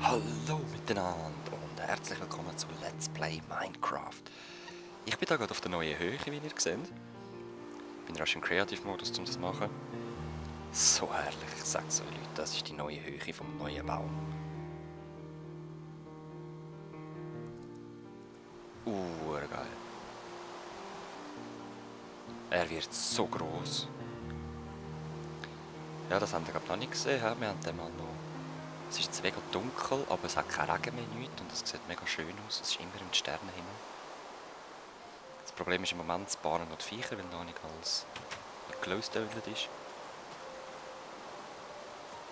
Hallo miteinander und herzlich willkommen zu Let's Play Minecraft. Ich bin da gerade auf der neuen Höhe, wie ihr seht. Ich bin rasch im Creative-Modus, um das zu machen. So herrlich, ich sag's euch Leute, das ist die neue Höhe vom neuen Baum. Geil. Er wird so groß. Ja, das haben wir glaube ich noch nicht gesehen. Wir haben den mal noch. Es ist jetzt mega dunkel, aber es hat keinen Regen mehr, nichts, und es sieht mega schön aus. Es ist immer im Sternenhimmel. Das Problem ist im Moment das Bahnen und die Viecher, weil noch nicht alles gelöst ist.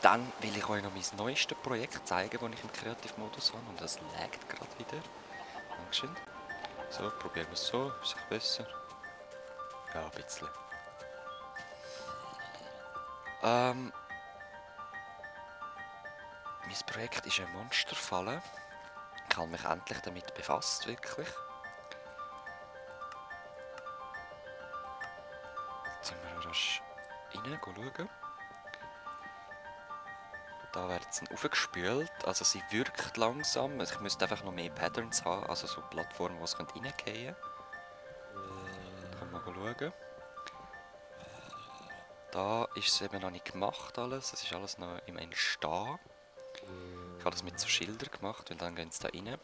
Dann will ich euch noch mein neuestes Projekt zeigen, das ich im Kreativmodus habe, und das laggt gerade wieder. Dankeschön. So, probieren wir es so. Ist es besser? Ja, ein bisschen. Mein Projekt ist eine Monsterfalle. Ich habe mich endlich damit befasst, wirklich. Jetzt sind wir rasch rein, schauen. Da wird sie aufgespült, also sie wirkt langsam. Ich müsste einfach noch mehr Patterns haben, also so Plattformen, wo es reingehen könnte. Da kann man schauen. Da ist es eben noch nicht gemacht alles, es ist alles noch im Entstehen. Ich habe das mit so Schildern gemacht, weil dann gehen sie da rein.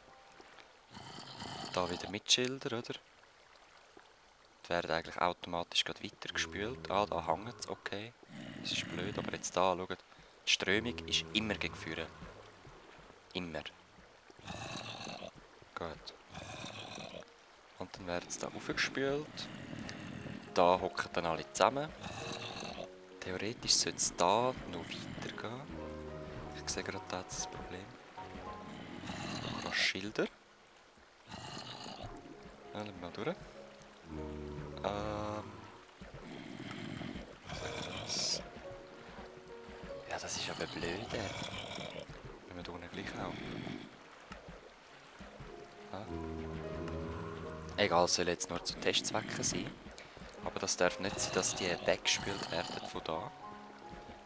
Da wieder mit Schildern, oder? Die werden eigentlich automatisch gerade weitergespült. Ah, da hängt es, okay. Das ist blöd, aber jetzt da, schaut. Die Strömung ist immer gegen vorne. Immer. Gut. Und dann werden sie da aufgespült. Da hocken dann alle zusammen. Theoretisch sollte es da noch weitergehen. Ich sehe gerade da das Problem. Noch Schilder. Ja, lassen wir mal durch. Ja, das ist aber blöd. Wenn wir da unten gleich auch. Ah. Egal, soll jetzt nur zu Testzwecken sein. Aber das darf nicht sein, dass die weggespült werden von da.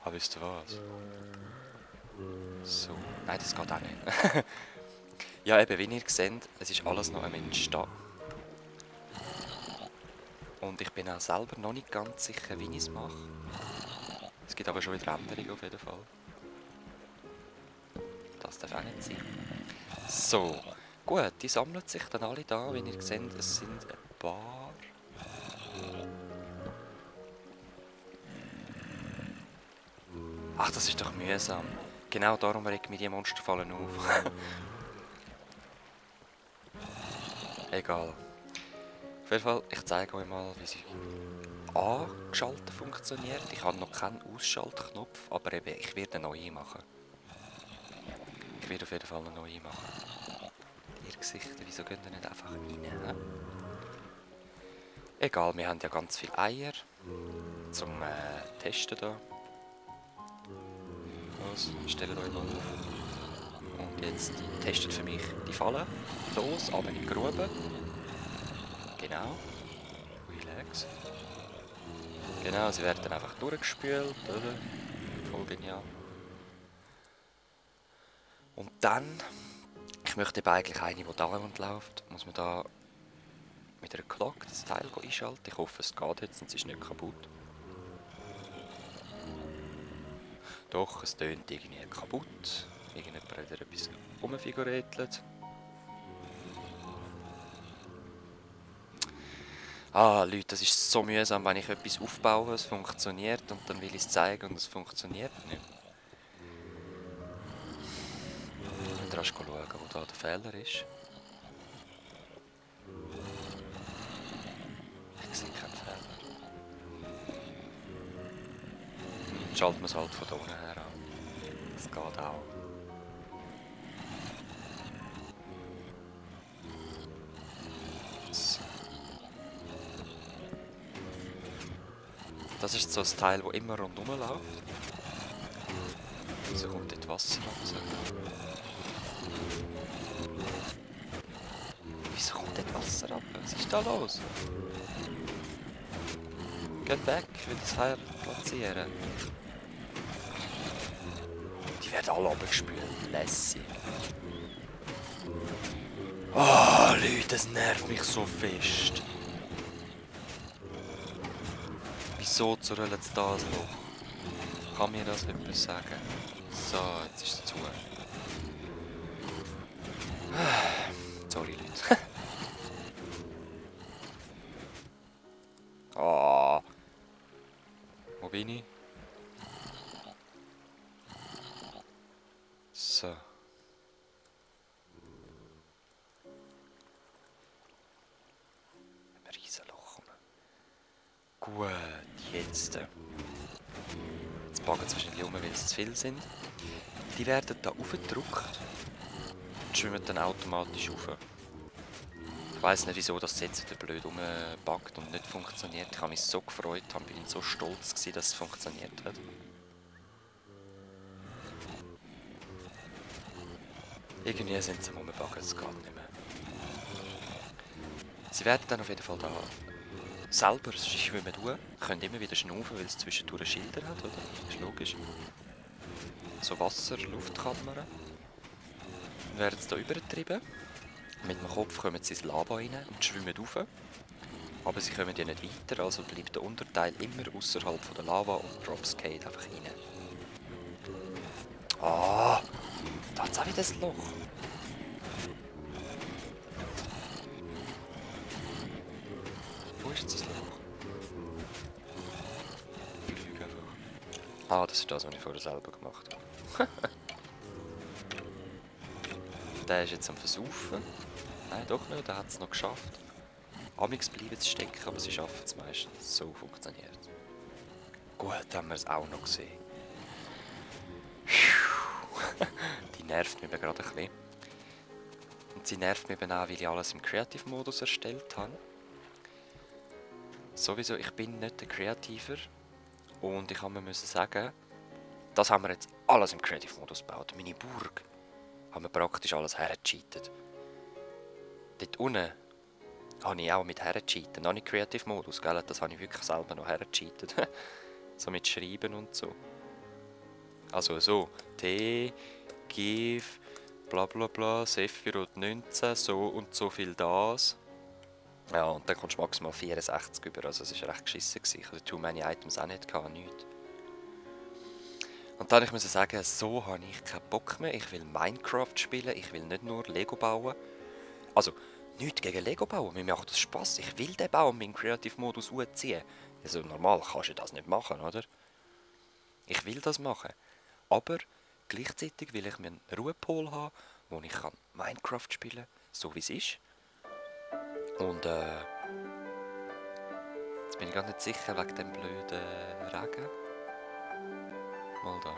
Aber wisst ihr was? So. Nein, das geht auch nicht. Ja, eben, wie ihr seht, es ist alles noch am Entstehen. Und ich bin auch selber noch nicht ganz sicher, wie ich es mache. Es gibt aber schon wieder Änderungen auf jeden Fall. Das darf auch nicht sein. So. Gut, die sammeln sich dann alle da, wie ihr seht. Es sind ein paar. Ach, das ist doch mühsam. Genau darum regt mich die Monsterfallen auf. Egal. Auf jeden Fall, ich zeige euch mal, wie sie angeschaltet funktioniert. Ich habe noch keinen Ausschaltknopf, aber eben, ich werde eine neue machen. Ich werde auf jeden Fall eine neue machen. Ihr Gesichter, wieso gehen die nicht einfach rein? He? Egal, wir haben ja ganz viele Eier zum Testen da. Los, stellt euch mal auf. Und jetzt testet für mich die Falle. Los, aber in die Grube. Genau. Relax. Genau, sie werden dann einfach durchgespült, oder? Voll genial. Und dann, ich möchte eben eigentlich eine, die da läuft, muss man da mit einer Glocke das Teil einschalten. Ich hoffe, es geht jetzt und es ist nicht kaputt. Doch, es tönt irgendwie kaputt. Irgendjemand hat wieder etwas rumfigurätelt. Ah, Leute, das ist so mühsam, wenn ich etwas aufbaue, es funktioniert und dann will ich es zeigen und es funktioniert nicht. Ich muss rasch schauen, wo da der Fehler ist. Ich sehe keinen Fehler. Schalten wir es halt von da unten her an. Das geht auch. So. Das ist so ein Teil, das immer rundherum läuft. Wieso kommt dort Wasser raus? Wieso kommt dort Wasser ab? Was ist da los? Geht weg, ich will das Teil platzieren. Die werden wird alle runtergespült. Lässig. Oh, Leute, das nervt mich so fest. Wieso zur Hölle jetzt das Loch? Kann mir das jemand sagen? So, jetzt ist es zu. Sorry, Leute. Ah. Wo bin ich? So. Ein Riesenloch. Gut, jetzt. Jetzt packen sie wahrscheinlich um, weil es zu viel sind. Die werden da aufgedrückt und schwimmen dann automatisch rauf. Ich weiss nicht, wieso das jetzt wieder blöd rumpackt und nicht funktioniert. Ich habe mich so gefreut, bin so stolz gewesen, dass es funktioniert hat. Irgendwie sind sie am Rumbacken, es geht nicht mehr. Sie werden dann auf jeden Fall da selber schwimmen durch, können immer wieder schnaufen, weil es zwischendurch Schilder hat, oder? Das ist logisch. So Wasser-Luftkammern. Dann werden sie da übergetrieben. Mit dem Kopf kommen sie ins Lava rein und schwimmen rauf. Aber sie kommen ja nicht weiter, also bleibt der Unterteil immer außerhalb von der Lava und Dropskate einfach rein. Ah, da hat es auch wieder ein Loch. Wo ist jetzt das Loch? Flüge einfach. Ah, das ist das, was ich vorher selber gemacht habe. Der ist jetzt am Versaufen. Nein, doch nicht, der hat es noch geschafft. Amix bleiben sie stecken, aber sie schaffen es meistens. So funktioniert es. Gut, haben wir es auch noch gesehen. Die nervt mich gerade ein bisschen. Und sie nervt mich eben auch, weil ich alles im Creative-Modus erstellt habe. Sowieso, ich bin nicht der Kreativer. Und ich habe mir sagen, das haben wir jetzt alles im Creative-Modus gebaut. Meine Burg haben wir praktisch alles hergecheatet. Dort unten habe ich auch mit hergecheatet. Noch nicht Creative-Modus, gell? Das habe ich wirklich selber noch hergecheatet. So mit Schreiben und so. Also so, T, GIF, bla bla bla, Sephiroth 19, so und so viel das. Ja, und dann kommst du maximal 64 über, also es war recht geschissen. Ich hatte too many Items auch nicht, nichts. Und dann musste ich sagen, so habe ich keinen Bock mehr, ich will Minecraft spielen, ich will nicht nur Lego bauen. Also, nichts gegen Lego bauen, mir macht das Spass, ich will den Baum in Creative-Modus ziehen. Also normal kannst du das nicht machen, oder? Ich will das machen, aber gleichzeitig will ich mir einen Ruhepol haben, wo ich Minecraft spielen kann, so wie es ist. Und jetzt bin ich gar nicht sicher wegen dem blöden Regen. Mal da.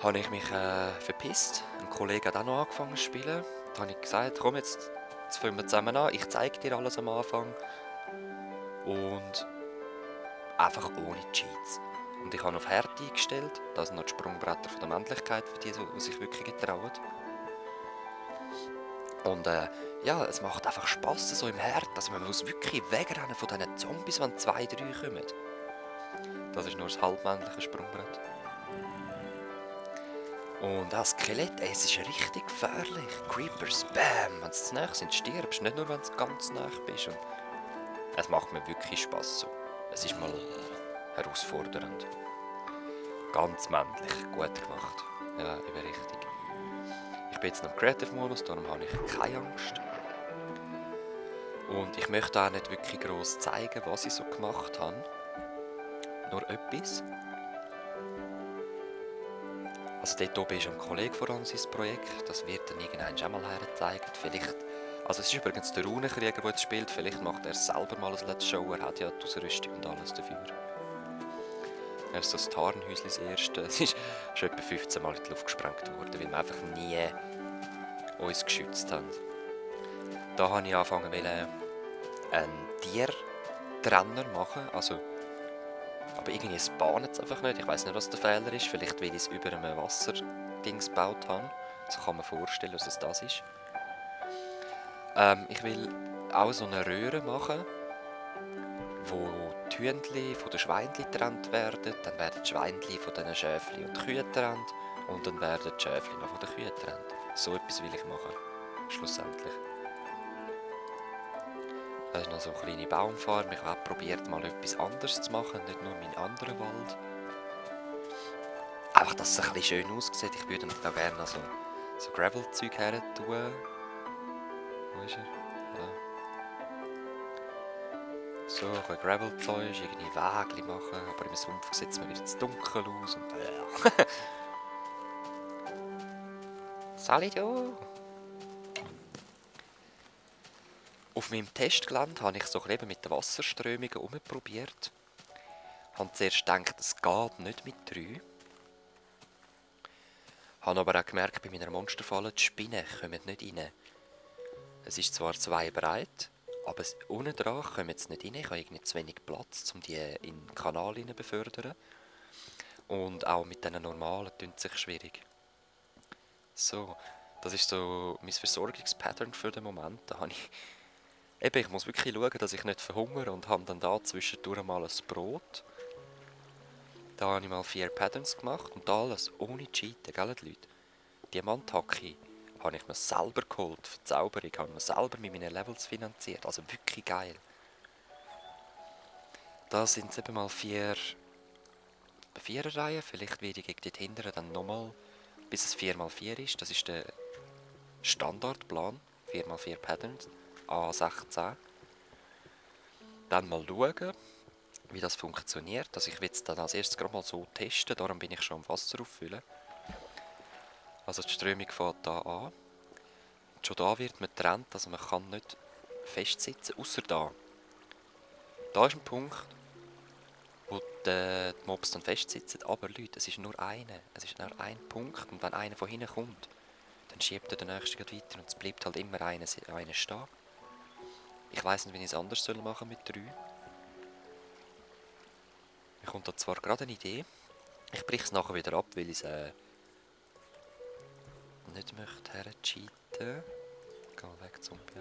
Habe ich mich verpisst. Ein Kollege hat auch noch angefangen zu spielen. Da habe ich gesagt, komm jetzt fangen wir zusammen an. Ich zeige dir alles am Anfang. Und einfach ohne Cheats. Und ich habe auf Härte eingestellt. Das sind noch die Sprungbretter von der Männlichkeit, für die, die sich wirklich getrauen. Und ja, es macht einfach Spass so im Herd. Also man muss wirklich wegrennen von diesen Zombies, wenn 2, 3 kommen. Das ist nur das halbmännliche Sprungbrett. Und das Skelett, ey, es ist richtig gefährlich. Creepers, bam, wenn sie zu nahe sind, stirbst. Nicht nur, wenn du ganz nahe bist. Und es macht mir wirklich Spass so. Es ist mal herausfordernd. Ganz männlich, gut gemacht. Ja, eben richtig. Ich bin jetzt noch im Creative-Modus, darum habe ich keine Angst. Und ich möchte auch nicht wirklich gross zeigen, was ich so gemacht habe. Nur etwas. Also dort oben ist ein Kollege von uns sein Projekt. Das wird dann irgendwann schon mal hergezeigt. Vielleicht, also es ist übrigens der Runenkrieger, der jetzt spielt. Vielleicht macht er selber mal ein Let's Show. Er hat ja die Ausrüstung und alles dafür. Er ist so das Tarnhäuschen das erste. Es ist schon etwa 15 Mal in die Luft gesprengt worden, weil wir einfach nie uns geschützt haben. Da habe ich angefangen, einen Tiertrenner machen. Also, aber irgendwie es bahnt es einfach nicht. Ich weiß nicht, was der Fehler ist. Vielleicht, weil ich es über einem Wasserdings gebaut habe. So kann man vorstellen, dass es das ist. Ich will auch so eine Röhre machen, wo die Hühnchen von den Schweinchen getrennt werden, dann werden die Schweinchen von den Schäfchen und Kühen getrennt und dann werden die Schäfchen noch von den Kühen getrennt. So etwas will ich machen, schlussendlich. Das ist noch so eine kleine Baumfarm. Ich habe probiert, mal etwas anderes zu machen, nicht nur meinen anderen Wald. Einfach, dass es ein bisschen schön aussieht. Ich würde da gerne noch so Gravel-Zeug her tun. Wo ist er? Ja. So, ein Gravel-Zeug, irgendwie Wege machen, aber im Sumpf sieht es mir wieder zu dunkel aus und Sali du! Auf meinem Testgelände habe ich so eben mit den Wasserströmungen herumprobiert. Ich habe zuerst gedacht, es geht nicht mit 3. Habe aber auch gemerkt, bei meiner Monsterfalle, die Spinnen kommen nicht rein. Es ist zwar 2 breit, aber unten dran kommen sie nicht rein. Ich habe irgendwie zu wenig Platz, um die in den Kanal zu befördern. Und auch mit diesen normalen tun sich schwierig. So, das ist so mein Versorgungspattern für den Moment. Da habe ich muss wirklich schauen, dass ich nicht verhungere und habe dann da zwischendurch mal ein Brot. Da habe ich mal 4 Patterns gemacht und alles ohne Cheaten, gell Leute? Diamanthacke habe ich mir selber geholt, Verzauberung, habe ich mir selber mit meinen Levels finanziert, also wirklich geil. Da sind es eben mal 4 Reihen, vielleicht werde ich dort hinten dann nochmal, bis es 4×4 ist, das ist der Standardplan, 4×4 Patterns, A16. Dann mal schauen, wie das funktioniert. Also ich will es dann als erstes gerade mal so testen, darum bin ich schon am Wasser auffüllen. Also die Strömung fängt hier an. Und schon da wird man getrennt, also man kann nicht festsitzen, außer da. Da ist ein Punkt, wo die Mobs dann festsitzen, aber Leute, es ist nur einer. Es ist nur ein Punkt und wenn einer von hinten kommt, dann schiebt er den nächsten weiter und es bleibt halt immer einer stehen. Ich weiss nicht, wie ich es anders machen soll mit 3. Mir kommt da zwar gerade eine Idee, ich breche es nachher wieder ab, weil ich es nicht möchte hercheaten. Geh mal weg, Zombie.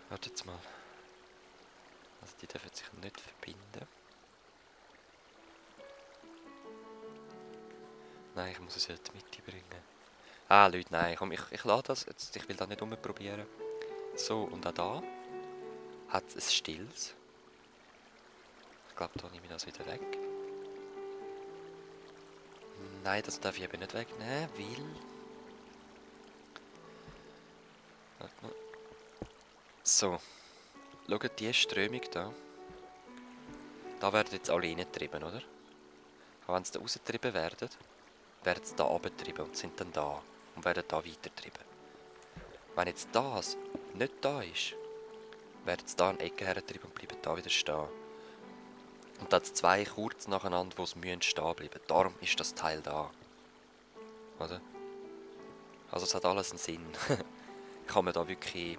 Warte jetzt mal. Also die dürfen sich nicht verbinden. Nein, ich muss es ja in die Mitte bringen. Ah, Leute, nein, komm, ich lasse das. Jetzt, ich will das nicht rumprobieren. So, und auch da hat es ein Stilles. Ich glaube, da nehme ich das wieder weg. Nein, das darf ich eben nicht wegnehmen, weil... Warte mal. So. Schaut, diese Strömung da. Da werden jetzt alle reingetrieben, oder? Aber wenn sie da rausgetrieben werden, werden sie da runtergetrieben und sind dann da. Und werden da weitergetrieben. Wenn jetzt das nicht da ist, werden sie da in die Ecke hergetrieben und bleiben da wieder stehen. Und dann 2 kurz nacheinander, wo sie stehen bleiben. Darum ist das Teil da. Oder? Also es hat alles einen Sinn. Ich habe mir da wirklich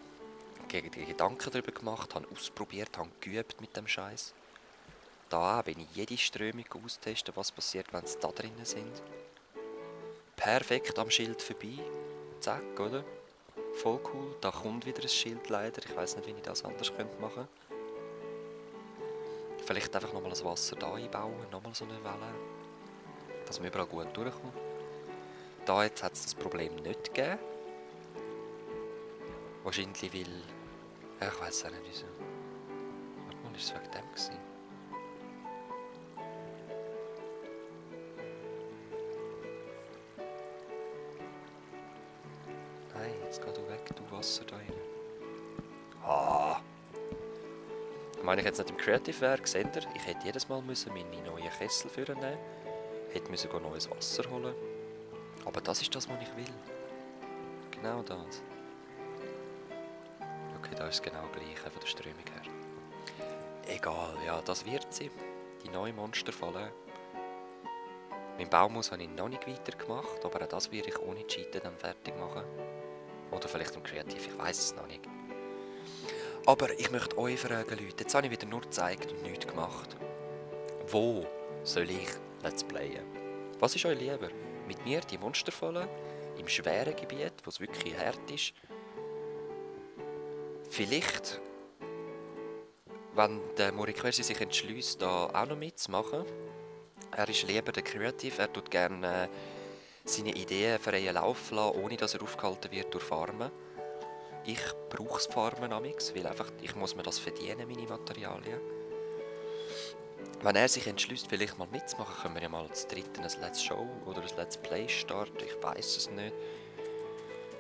Gedanken darüber gemacht, habe ausprobiert, habe geübt mit dem Scheiß. Da bin ich jede Strömung austesten, was passiert, wenn sie da drinnen sind. Perfekt am Schild vorbei. Zack, oder? Voll cool. Da kommt wieder ein Schild leider. Ich weiß nicht, wie ich das anders machen könnte. Vielleicht einfach nochmal das Wasser da einbauen, nochmal so eine Welle. Dass man überall gut durchkommt. Da jetzt hat es das Problem nicht gegeben. Wahrscheinlich weil... ich weiß auch nicht wieso. Warte mal, ist es wegen dem gewesen? Nein, jetzt geh du weg, du Wasser da rein. Ah! Ich meine, ich jetzt nicht im Creative wäre, seht ihr, ich hätte jedes Mal meine neuen Kessel führen nehmen. Hätte müssen neues Wasser holen. Aber das ist das, was ich will. Genau das. Okay, da ist es genau gleich von der Strömung her. Egal, ja, das wird sie. Die neue Monsterfalle. Mein Baumhaus habe ich noch nicht weitergemacht, aber auch das werde ich ohne Cheaten dann fertig machen. Oder vielleicht im Creative, ich weiß es noch nicht. Aber ich möchte euch fragen, Leute, jetzt habe ich wieder nur gezeigt und nichts gemacht. Wo soll ich Let's Playen? Was ist euch lieber? Mit mir die Monsterfalle im schweren Gebiet, wo es wirklich hart ist? Vielleicht wenn der Moriquesi sich entschließt, da auch noch mitzumachen, er ist lieber der Creative, er tut gerne seine Ideen freien Lauf lassen, ohne dass er aufgehalten wird durch Farmen. Ich brauche das Farmen amix, weil einfach, ich muss mir das verdienen, meine Materialien. Wenn er sich entschließt, vielleicht mal mitzumachen, können wir ja mal als dritten ein Let's Show oder ein Let's Play starten, ich weiß es nicht.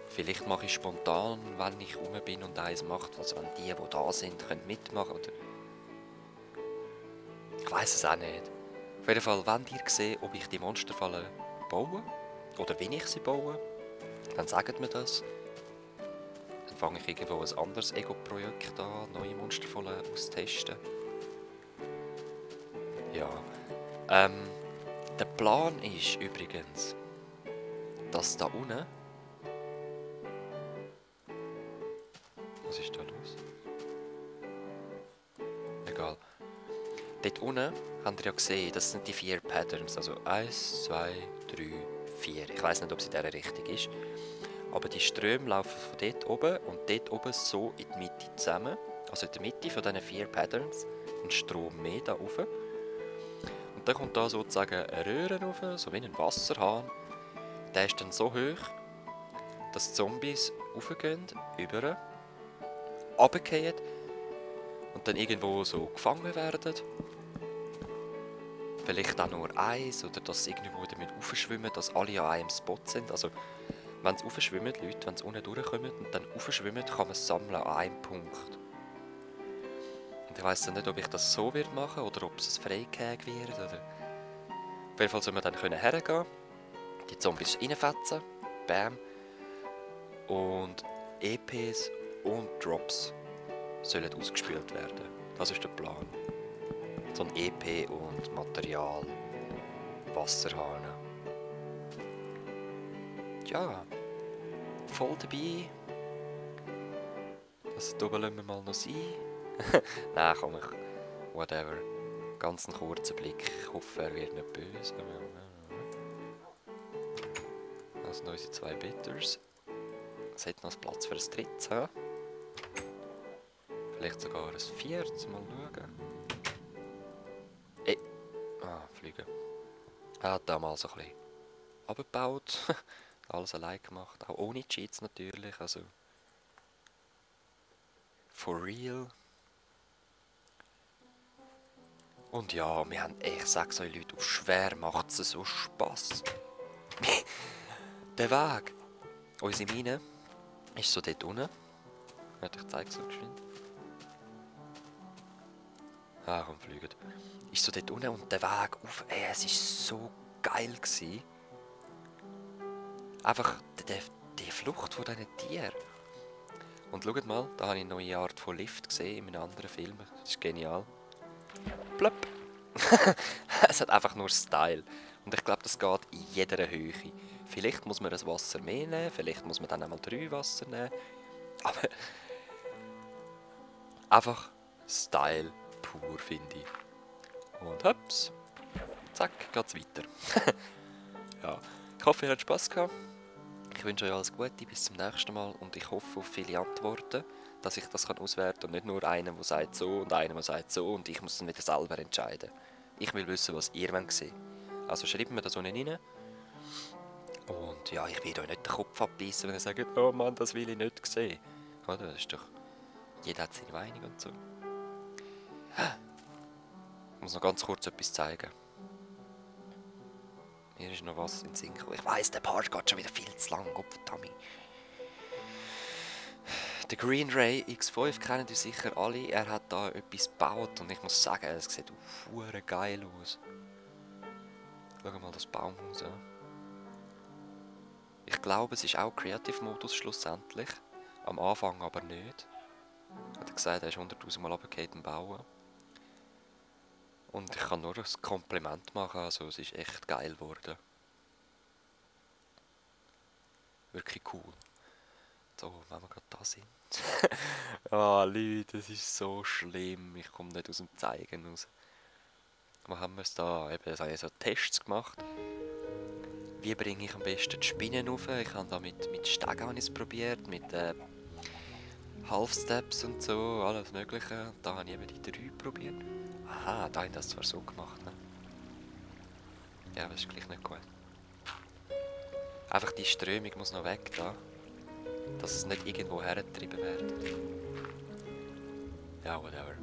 Vielleicht mache ich spontan, wenn ich rum bin und eins macht, also wenn die da sind, können mitmachen oder... Ich weiß es auch nicht. Auf jeden Fall, wenn ihr seht, ob ich die Monsterfallen baue oder wie ich sie baue, dann sagt mir das. Dann fange ich irgendwo ein anderes Ego-Projekt an, neue Monsterfallen auszutesten. Ja. Der Plan ist übrigens, dass da unten... Was ist da los? Egal. Dort unten habt ihr ja gesehen, das sind die 4 Patterns. Also 1, 2, 3, 4. Ich weiß nicht, ob es in dieser Richtung ist. Aber die Ströme laufen von dort oben und dort oben so in die Mitte zusammen. Also in der Mitte von diesen 4 Patterns ein Strom mehr da rauf. Und dann kommt da sozusagen eine Röhre rauf, so wie ein Wasserhahn. Der ist dann so hoch, dass die Zombies raufgehen, über, runterfallen und dann irgendwo so gefangen werden. Vielleicht auch nur eins, oder dass sie irgendwo damit raufschwimmen, dass alle an einem Spot sind. Also, wenn sie raufschwimmen, Leute, wenn sie unten durchkommen und dann raufschwimmen, kann man es sammeln an einem Punkt. Und ich weiss nicht, ob ich das so machen werde oder ob es ein Freigeheg wird. Oder... Auf jeden Fall soll man dann hergehen, die Zombies reinfetzen, bam. Und EPs und Drops sollen ausgespielt werden. Das ist der Plan. So ein EP und Material, Wasserhahn. Ja, voll dabei. Das oben lassen wir mal noch sein. Nein, komm ich. Whatever. Ganz einen kurzen Blick. Ich hoffe, er wird nicht böse. Das sind unsere 2 Bitters. Es hat noch Platz für ein drittes. He? Vielleicht sogar ein viertes. Mal schauen. Fliegen. Er hat damals ein bisschen abgebaut. Alles allein gemacht. Auch ohne Cheats natürlich. Also. For real. Und ja, wir haben, ich sag's euch Leute, auf schwer macht es so Spass. Der Weg. Unsere Mine ist so dort unten. Ich zeige es so geschwind. Ah, komm, fliegen. Ist so dort unten und der Weg auf. Es war so geil gewesen. Einfach die Flucht von diesen Tieren. Und schaut mal, da habe ich eine neue Art von Lift gesehen in einem anderen Film. Das ist genial. Plöpp. Es hat einfach nur Style. Und ich glaube, das geht in jeder Höhe. Vielleicht muss man das Wasser mehr nehmen, vielleicht muss man dann einmal 3 Wasser nehmen. Aber einfach Style pur, finde ich. Und hops, zack, geht's weiter. Ja, ich hoffe, ihr habt Spass gehabt. Ich wünsche euch alles Gute, bis zum nächsten Mal und ich hoffe auf viele Antworten, dass ich das auswerten kann und nicht nur einen, der sagt so und einer, der sagt so und ich muss dann wieder selber entscheiden. Ich will wissen, was ihr sehen wollt. Also schreibt mir das unten rein. Und ja, ich will euch nicht den Kopf abbeissen, wenn ihr sagt, oh Mann, das will ich nicht sehen. Oder? Das ist doch... Jeder hat seine Meinung und so. Ich muss noch ganz kurz etwas zeigen. Mir ist noch was in den Sinn gekommen. Ich weiss, der Part geht schon wieder viel zu lang. Gottverdammt. Der Green Ray X5 kennen die sicher alle. Er hat da etwas gebaut und ich muss sagen, es sieht hure geil aus. Schau mal das Baumhaus an. Ich glaube, es ist auch Creative-Modus schlussendlich. Am Anfang aber nicht. Hat er gesagt, er ist 100'000 Mal runtergefallen im Bauen. Und ich kann nur ein Kompliment machen, also es ist echt geil geworden. Wirklich cool. So, wenn wir gerade da sind. Ah, Leute, das ist so schlimm. Ich komme nicht aus dem Zeigen raus. Wo haben wir es da? Eben, das habe ich so Tests gemacht. Wie bringe ich am besten die Spinnen rauf? Ich habe da mit Stegen probiert, mit Half-Steps und so, alles mögliche. Und da habe ich eben die 3 probiert. Aha, da habe ich das zwar so gemacht, ne? Ja, aber das ist gleich nicht gut. Einfach die Strömung muss noch weg da. Dass es nicht irgendwo hergetrieben wird. Ja, whatever.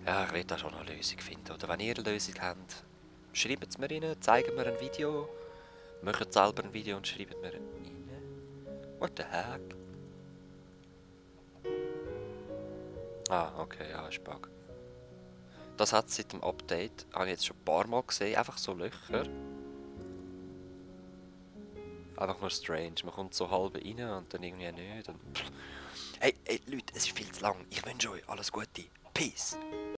Ja, ich will da schon eine Lösung finden. Oder wenn ihr eine Lösung habt, schreibt es mir rein, zeigt mir ein Video, macht selber ein Video und schreibt mir rein. What the heck? Ah, okay, ja, ist Bug. Das hat es seit dem Update, habe ich jetzt schon ein paar Mal gesehen, einfach so Löcher. Einfach nur strange, man kommt so halb rein und dann irgendwie nicht. Und hey, Leute, es ist viel zu lang. Ich wünsche euch alles Gute. Peace.